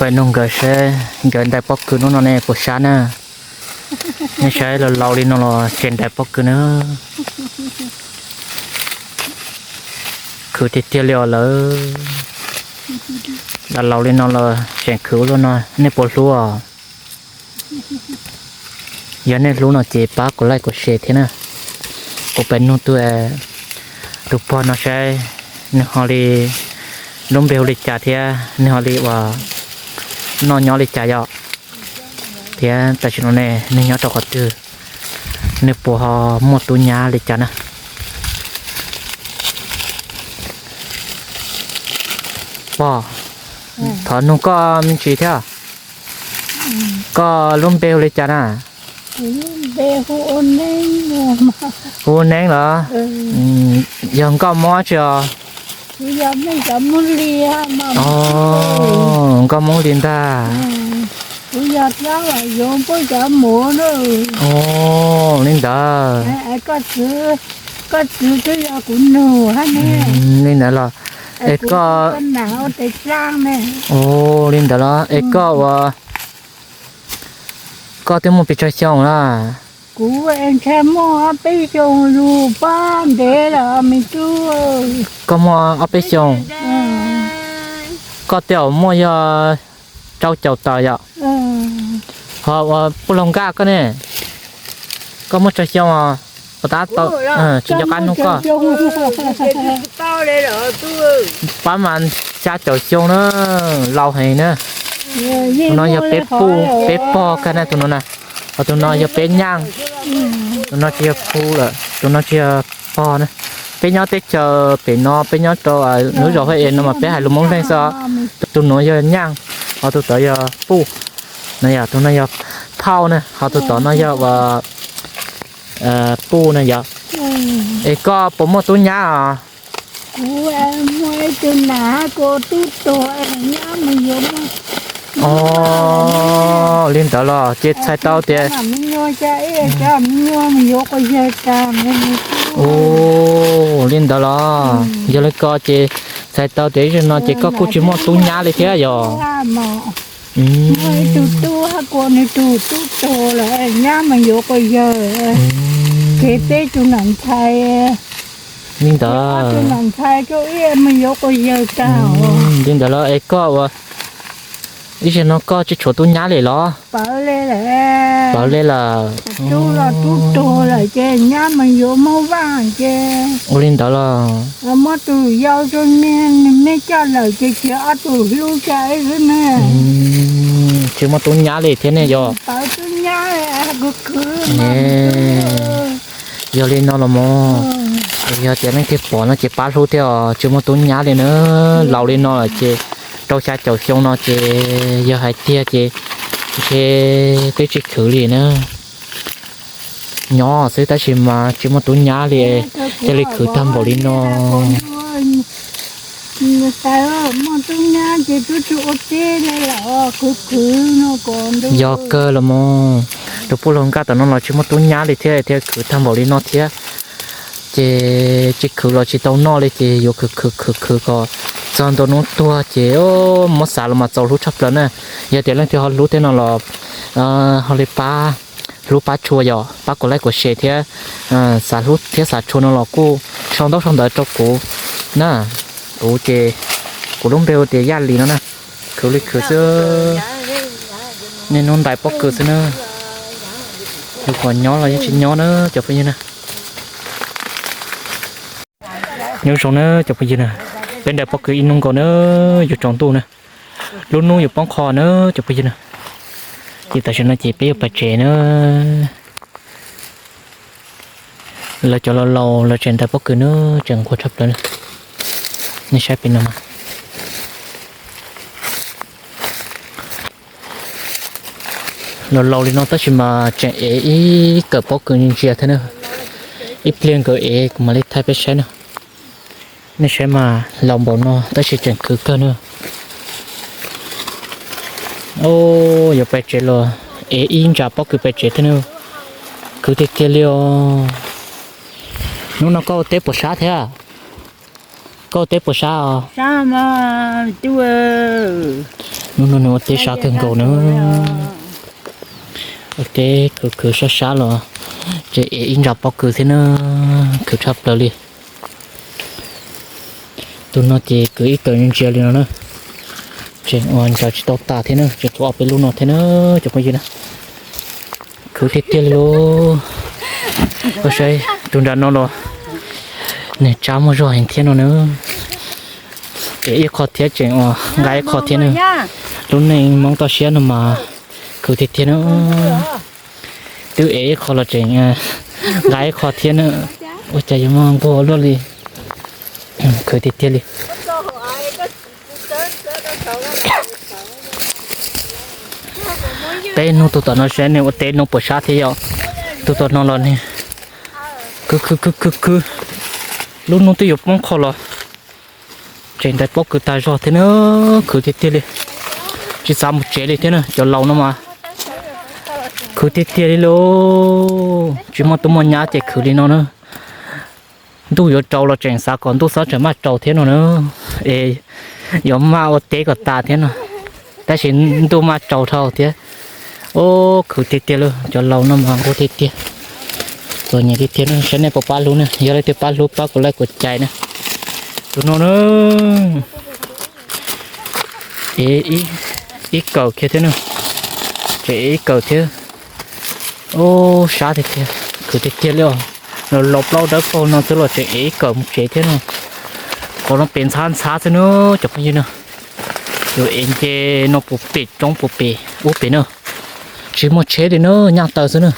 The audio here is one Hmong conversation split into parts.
Peb nug nkawd saib nkawd ntais pob kws hnub no ne puas sab na. Nej saib los laus li no los tseem ntais pob kws na. Khwv tiag tiag li os lawm. Los laus li no los tseem khwv ua luaj no, nej puas hlub os? Yog nej hlub no ces pab kuv like kuv share thiab na. Kuv pab nug tus, tus pog no saib nws ho li, lub npe hu li cas thiab nws ho li uas noj nyob li cas yom, thiab tam sim no ne nws nyob rau qhov twg, nws puas ho muaj tub nyab li cas na. Pog, thov nug koj me ntsis thiab. Koj lub npe hu li cas na? Hu Neeb los? Yog nkoj Moob tsi os? Nkoj Moob li ntag. Li ntawd. Li ntawd los, es koj, li ntawd los es koj ua, koj twb muaj pes tsawg xyoo na? Kuv ntshai muaj ob peb xyoo lawm, pab ntev lawm me tub. Koj muaj ob peb xyoo, koj tej zaum muaj yog rau caum tawm yom? Ho ua puj laug nkaj koj ne, koj muaj tsawg xyoo os? Puas tab tom, tsis nco qab nug koj. Pab mas xya caum xyoo na, laus heev na. Tus no yog peb puj peb pog kag na tus no na. Ho tus no yog peb nyaj. Tus no tsis yog puj lawm, tus no tsis yog pog na. Peb nyob teb chaws pem no, peb nyob rau lub zos Haj Es no mas peb hais lus Moob Leeg xwb. Tus nuav yog nyaj, ho tus tod yog puj. No yog tus no yog phauj na, ho tus tod no yog puj na yog. Es koj puas muaj tub nyab os? Li ntawd los ces txhais tau tias, li ntawd los yog li ko ces txhais tau tias ib zaug no ces koj kuj tsis muaj tub nyab li thiab yog? Li ntawd. Li ntawd los es koj ua, ib zaug no koj tsis tshuav tub nyab li los? Pawv li lawm. Ua li ntawd los, tsis muaj tub nyab li thiab ne yog? Yog li no los mas, yog tias leej twg pom no ces pab hlub thiab os, tsis muaj tub nyab li na. Laus li no lawm ces rau xya caum xyoo no ces yog hais tiag ces ntshe twb tsis khwv li na. Nyob xwb tab sis mas tsis muaj tub nyab li, cia li khwv tag npaum li no. Yog kawg los mas, tus puj laug nkaj tom no los tsis muaj tub nyab li thiab, thiaj khwv tag npaum li no thiab. Ces tsis khwv los tsis tau noj li ces yuav khwv khwv khwv khwv kom txog ntua hnub tuag ces muab xav los mas txaus hlub tshaj plaws na. Yog tias leej twg ho hlub thiab no los ho li pab hlub pab tshua yom, pab kuv like kuv share thiab, xav hlub thiab xav tshua no los kuj sau ntaub sau ntawv rau kuv na. Kuv ces kuv lub npe hu tias Yaj Lis no na. Khwv li khwv xwb, niaj hnub ntais pob kws xwb na. Yus kom nyob los yeej tsis nyob na cov phooj ywg na. Nyob zoo na cov phooj ywg na, peb ntais pob kws ib hnub nkaus na, yuav tsaus ntuj na, lub hnub yuav poob qho na cov phooj ywg na. Ces tam sim no ces peb yuav pais tsev na. Lawv cov laus laus lawv tseem ntais pob kws na, tseem nquag tshaj plaws na. Nej saib pem no mas laus laus li no tab sis mas tseem ev ib kawm pob kws ntsia thiab na. Ib pliag nkawd ev kuv mam li thaij peb saib na. Nej saib mas laus npaum no tab sis tseem khwv kawg na. Yuav pais tsev los ev ib ntsa pob kws pais tsev thiab na. Khwv tiag tiag li os. Hnub no koj ua teb puas sab thiab? Koj ua teb puas sab os? Hnub no nws ua teb sab kawg nkaus na. Ua teb khwv khwv sab sab los tseem ev ib ntsa pob kws thiab na, khwv tshaj plaws li. Tus no ces khwv ib kawm ntsia li no na, tseem ua ntsa tsis tau tas thiab na, tseem tshuav ob peb lub no thiab na cov phooj ywg na. Khwv tiag tiag li lauj. Koj saib tus nram no los nws tsab muaj zog heev thiab no na. Ev ib qho thiab tseem ua nqa ib qho thiab na. Lub neej Hmoob toj siab no mas khwv tiag tiag na. Twb ev ib qho los tseem nqa ib qho thiab na. Ua cas yuav muaj nquag luaj li. Khwv tiag tiag li. Peb hnub tus tom no saib nws ua teb no puas sab thiab yom. Tus tom no los nws khwv khwv khwv khwv khwv. Lub hnub twb yuav poob qho los tseem ntais pob kws tag zog thiab na. Khwv tiag tiag li. Tsis xav mus tsev li thiab na, cov laus no mas khwv tiag tiag li lauj. Tsis muaj tub muaj nyab ces khwv li no na. Ntuj yuav tsaus los tseem xav kom ntuj xob tseem maj tsaus thiab no na, es yuav maj ua teb kom tas thiab no, tab sis ntuj maj tsaus dhau thiab. Ub, khwv tiag tiag lauj, cov laus no mas nquag tiag tiag. Txom nyem tiag tiag na, saib nej puas pab hlub na, yog leej twg pab hlub pab kuv like kuv cais na. Tus no na, ev ib kawm kiag thiab na, tseem ev ib kawm thiab. Ub, sab tiag tiag, khwv tiag tiag li os. Los laus plaub dawb paug no xwb los tseem ev ib kawm mus tsev thiab no. Qhov no pem ntxhab ntxhab xwb na cov phooj ywg na. Yuav ev nce no puas pem roob puas pem ub pem na. Tsis muaj tsheb li na, nyaj taw xwb na.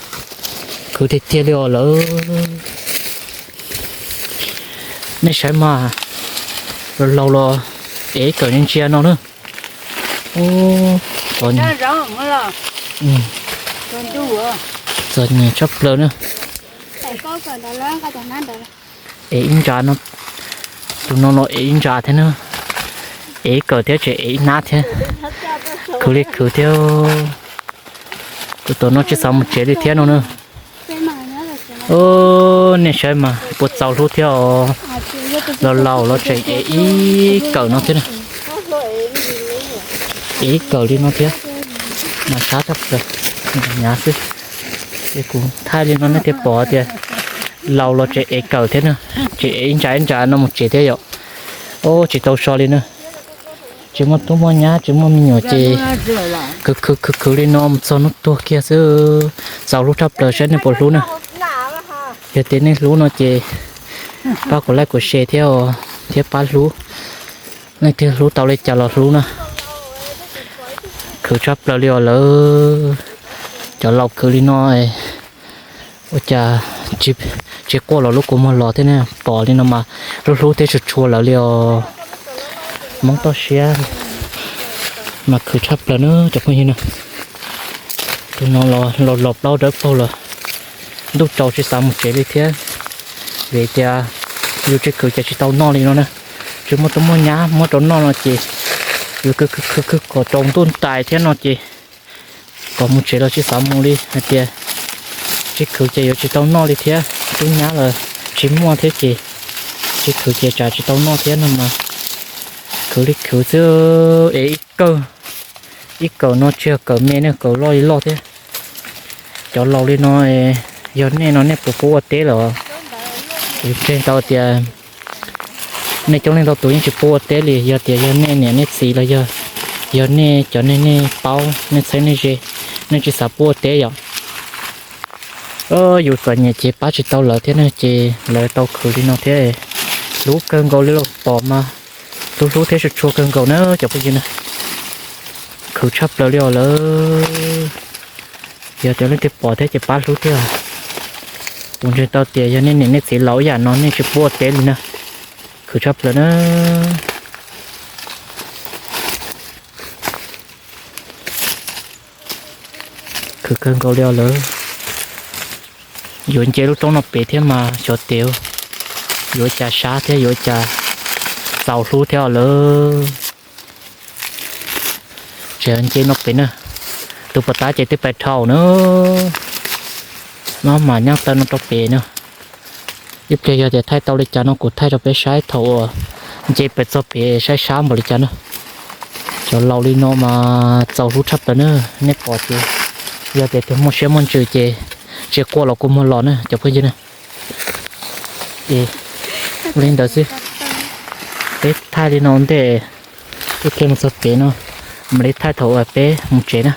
Khwv tiag tiag li os lawm. Nej saib mas, laus laus los ev ib kawm ntsia no na. Txom nyem tshaj plaws na. Ev ib ntsa no, tus no los ev ib ntsa thiab na. Ev ib kawm thiab tseem ev ib hnab thiab. Khwv li khwv thiab. Tus tom no tsis xav mus tsev li thiab no na. Nej saib mas puas txaus hlub thiab os. Los laus los tseem ev ib kawm no thiab na. Ev ib kawm li no thiab. Mas sab tshaj plaws, nyav xwb. Ces kuv thaij li no nej thiaj pom tias laus los tseem ev kawm thiab na. Tseem ev ib ntsa ib ntsa no mus tsev thiab yom. Ub, tsis tau so li na. Tsis muaj tub muaj nyab tsis muaj me nyuam ces khwv khwv khwv khwv li no mus txog hnub tuag kiag xwb. Txaus hlub tshaj plaws, saib nej puas hlub na. Yog tias nej hlub no ces pab kuv like kuv share thiab, thiab pab hlub. Leej twg hlub tau li cas los hlub na. Khwv tshaj plaws li os lawm. Cov laus khwv li no, ua cas tsis quaj los lub kua muag los thiab ne. Pom li no mas hlub hlub thiab tshua tshua lawv li os. Hmoob toj siab mas khwv tshaj plaws na cov phooj ywg na. Tus no los los plaub dawb paug lawm, ntuj tsaus tsis xav mus tsev li thiab. Vim tias yus tsis khwv ces tsis tau noj li no na. Tsis muaj tub muaj nyab muab rau noj no ces yus khwv khwv khwv khwv kom tsaus ntuj ntais thiab no ces kom mus tsev los tsis xav mus li hais tias tsis khwv ces yuav tsis tau noj li thiab. Tub nyab los tsis muaj thiab ces tsis khwv ces tsam tsis tau noj thiab no mas khwv li khwv xwb. Es ib kawm, ib kawm no tsis yog kawm me ne, kawm loj li loj thiab. Cov laus li no, yog nej no nej puas pub ua teb lawm? Kuv ntseeg tau tias nej coob leej ntau tus yeej tsis pub ua teb li. Yog tias yog nej niam nej txiv los yog, yog nej cov neeg nej paub nej txheeb nej ze, nej tsis xav pub ua teb yom? Yus txom nyem ces pab tsis tau lawv thiab ne, ces lawv tau khwv li no thiab. Hlub kawg nkaus li los pom mas hlub hlub thiab tshua tshua kawg nkaus na cov phooj ywg na. Khwv tshaj plaws li os lawm. Yog tias leej twg pom thiab ces pab hlub thiab. Kuv ntseeg tau tias yog nej niam nej txiv laus ib yam no nej tsis pub ua teb li na. Khwv tshaj plaws na. Khwv kawg nkaus li os lawm. Yuav nce lub roob no pem thiab mas xyov tias yuav cas sab thiab yuav cas txaus hlub thiab os lawm. Tseem nce no pem na. Tus pov tab ces twb pais dhau na. Maj mam nyab taw no rau pem na. Ib pliag yog tias thaij tau li cas no kuv thaij rau peb saib thaum uas Nce pem txog pem saib sab npaum li cas na. Cov laus li no mas txaus hlub tshaj plaws na, nej pom ces yog tias tus muaj siab muaj ntsws ces tsis quaj los kuj muag los na cov phooj ywg na. Es ua li ntawd xwb, peb thaij li no ua ntej, ib pliag mus txog pem no mam li thaij thaum uas peb mus tsev na.